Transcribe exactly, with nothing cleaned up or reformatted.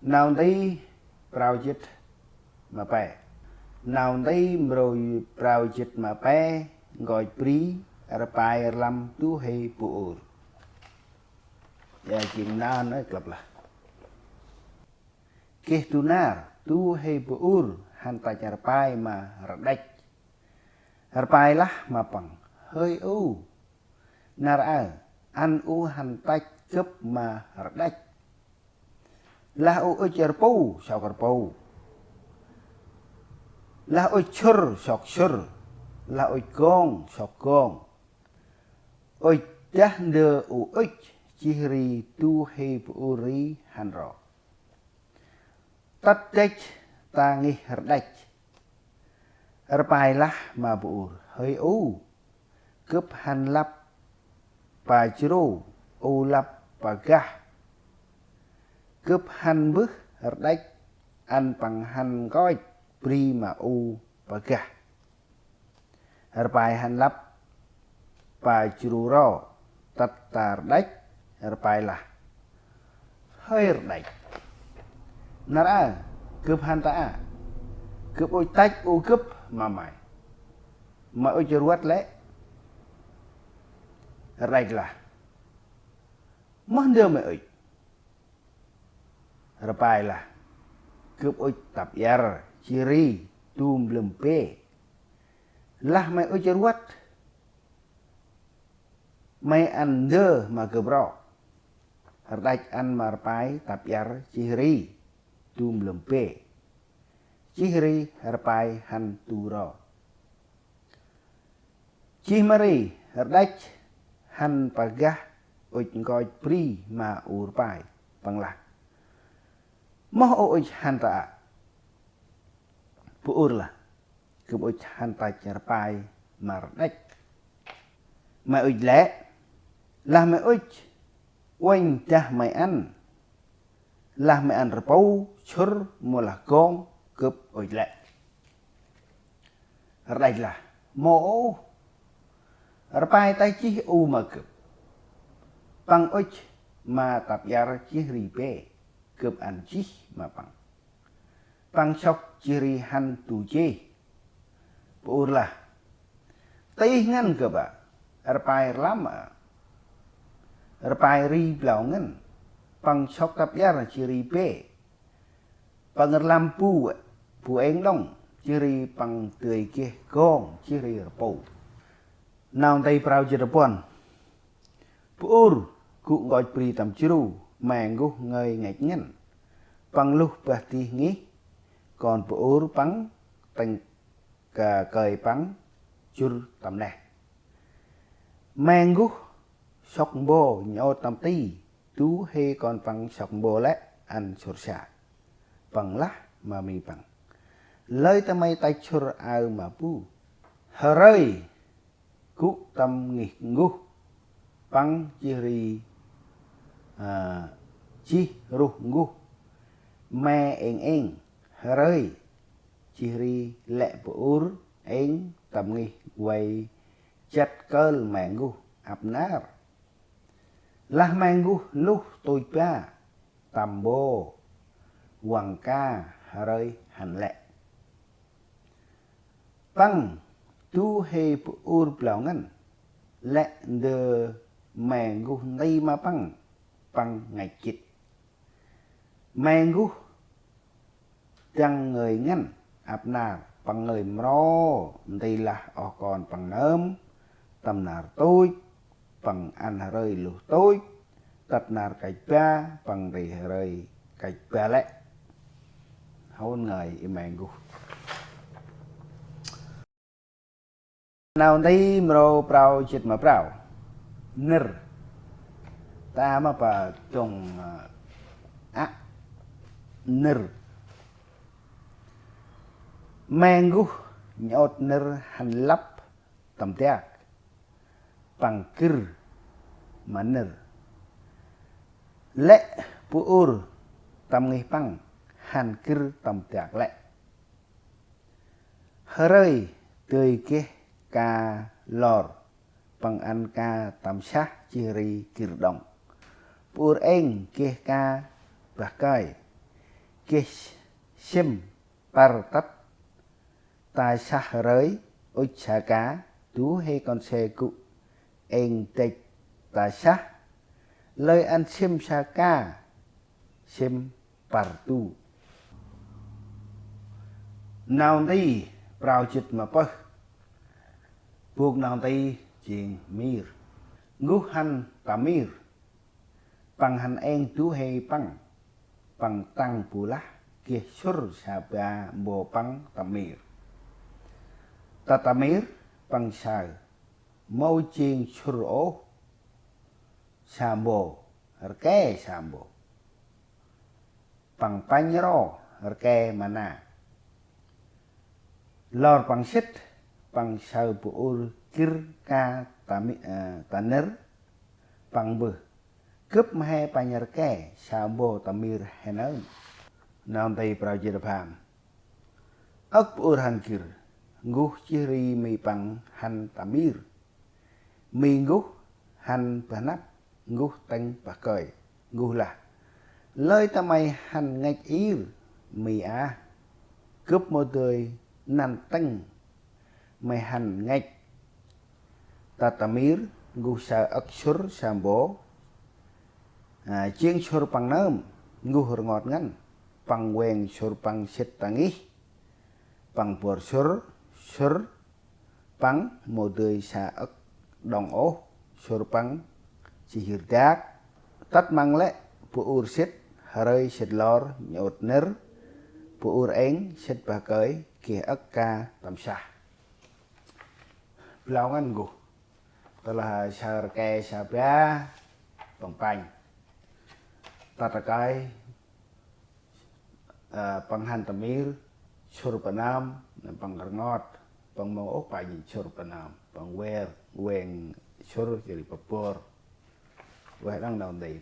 Nau nti prao jât ma pe. Nau nti mrô prao jât ma pe, nkoch bri, rpai rlăm du huê bu ur. Ya jêng nau nây klăp lah. Geh du nar, du huê bu ur hăn tăch rpai ma rđêch. Rpai lah ma păng: Hơi u, nar aơ, ăn u hăn tăch gâp ma rđêch. Lah u ŭch rpu, sŏk rpu. Lah ŭch sŭr, sŏk sŭr. Lah ŭch gong, sŏk gong. Ŭch dah ndơ u ŭch, jêh ri du huê bu ur ri hăn ro. Tât dăch ta ngih rđêch. Rpai lah ma bu ur: Hơi u, gâp hăn lăp pa jrô, u lăp pa gah. Gâp hăn mbơh rđêch, ăn păng hăn nkoch bri ma u pa gah. Rpai hăn lăp pa jrô ro, tât ta rđêch, rpai lah: Hơi rđêch, nar aơ, gâp hăn ta aơ, gâp ŭch tăch u gâp ma may. May ŭch rvăt lĕ? Rđêch lah: Moh ndơ may ŭch? Rpai lah: Gâp ŭch tăp iăr, jêh ri du mlâm bê. Lah may ŭch rvăt, may ăn ndơ ma gâp ro. Rđêch ăn ma rpai tăp iăr jêh ri du mlâm bê. Jêh ri rpai hăn du ro. Jêh ma ri, rđêch hăn pa gah ŭch nkoch bri ma u rpai, păng lah: Moh u ŭch hăn ta aơ? Bu ur lah: Gâp ŭch hăn tăch rpai ma rđêch. May ŭch lĕ? Lah may ŭch, uănh dah may ăn. Lah may ăn rpu, sŭr, mâu lah gong, gâp ŭch lĕ. Rđêch lah: Mâu ôh. Rpai tăch jêh u ma gâp. Păng ŭch ma tăp iăr jêh ri bê, gâp ăn jêh ma păng. Păng sŏk jêh ri hăn du jêh. Bu ur lah: Tih ngăn gâp a, rpai rlăm a. Rpai ri blau ngăn. Păng sŏk tăp iăr jêh ri bê. Păng rlăm bu, bu êng đŏng, jêh ri păng dơi geh gong, jêh ri rpu. Nau nti prao jât ma puăn. Bu ur gŭ nkoch bri tâm jru, me N'guh ngơi ngăch ngăn. Păng luh bah dih ngih, kon bu ur păng tĭng kơi păng jŭr tâm neh. Me N'guh sŏk mbo nhôt tâm ti, du huê kon păng sŏk mbo lĕ ăn sŭr sa. Păng lah ma mi păng: Lơi ta may tăch sŭr aơ ma bu. Hrơi gŭ tâm ngih N'guh, păng jêh ri, a, jêh ruh N'guh, me êng êng. Hrơi jêh ri lĕ bu ur êng tâm ngih vay jât kơl me N'guh ăp nar. Lah me N'guh luh tuch ba, tâm mbo, văng ka, Hrơi hăn lĕ. Păng du huê bu ur blau ngăn, lĕ ndơ me N'guh nti ma păng, păng ngăch gĭt. Me N'guh dăng ngơi ngăn ăp nar, păng ngơi mro nti lah oh kon păng nơm tâm nar tuch, păng ăn Hrơi luh tuch, tât nar kăch ba, păng nti Hrơi kăch ba lĕ. Hôn ngơi i me N'guh. Nau nti mrô prao jât ma prao. Nơr. Ta ma pa dŏng, a, a, nơr. Me N'guh nhôt nơr hăn lăp tâm dak. Păng gĭr ma nơr. Lĕ bu ur tâm ngih păng hăn gĭr tâm dak lĕ. Hrơi dơi geh ka lor, păng ăn ka tâm sah jêh ri gĭr đŏng. Bu ur êng geh ka bah kơi. geh sĭm păr tât ta sah rơi ŭch sa ka, du huê kon se gŭ êng dăch ta sah, lơi ăn sĭm sa ka, sĭm păr du. Nau nti prao jât ma pơh. Bôk nau nti jêng mir. N'guh hăn ta mir. Păng hăn êng du huê păng. Păng tăng bu lah geh sŭr sa ba mbo păng ta mir. Ta ta mir păng saơ. Mâu jêng sŭr ôh sa mbo, rke sa mbo. Păng pănh ro rke ma na. Lor păng sĭt, păng saơ bu ur gĭr ka ta mi-, ơ, ta nơr, păng mbơh. Gâp mhe pănh rke sa mbo ta mir he nơm. Nau nti prao jât pham. Âk bu ur hăn gĭr, N'guh jêh ri mi păng hăn ta mir. Mi N'guh hăn bơh năp, N'guh tĭng bơh kơi. N'guh lah: Lơi ta may hăn ngăch ir mi ah. Gâp mâu dơi năn tĭng may hăn ngăch. Ta ta mir, N'guh saơ âk sŭr sa mbo. A, jêng sŭr păng nơm, N'guh rngot ngăn. Păng weng sŭr păng sĭt ta ngih. Păng bor sŭr, sŭr păng mâu dơi sa âk đŏng ôh, sŭr păng jêh ri dak. Tât măng lĕ bu ur sĭt, rơi sĭt lor, nhŭt nơr, bu ur êng sĭt bơh kơi, geh âk ka tâm sah. Blau ngăn N'guh. Tơ lah saơ rke sa ba, păng pănh. Tât rke, ơ, păng hăn ta mir, sŭr pa nơm, nơm păng rngot, păng mâu ôh pănh sŭr pa nơm, păng wer, weng sŭr jêh ri păng bor. Ueh đăng nau nti.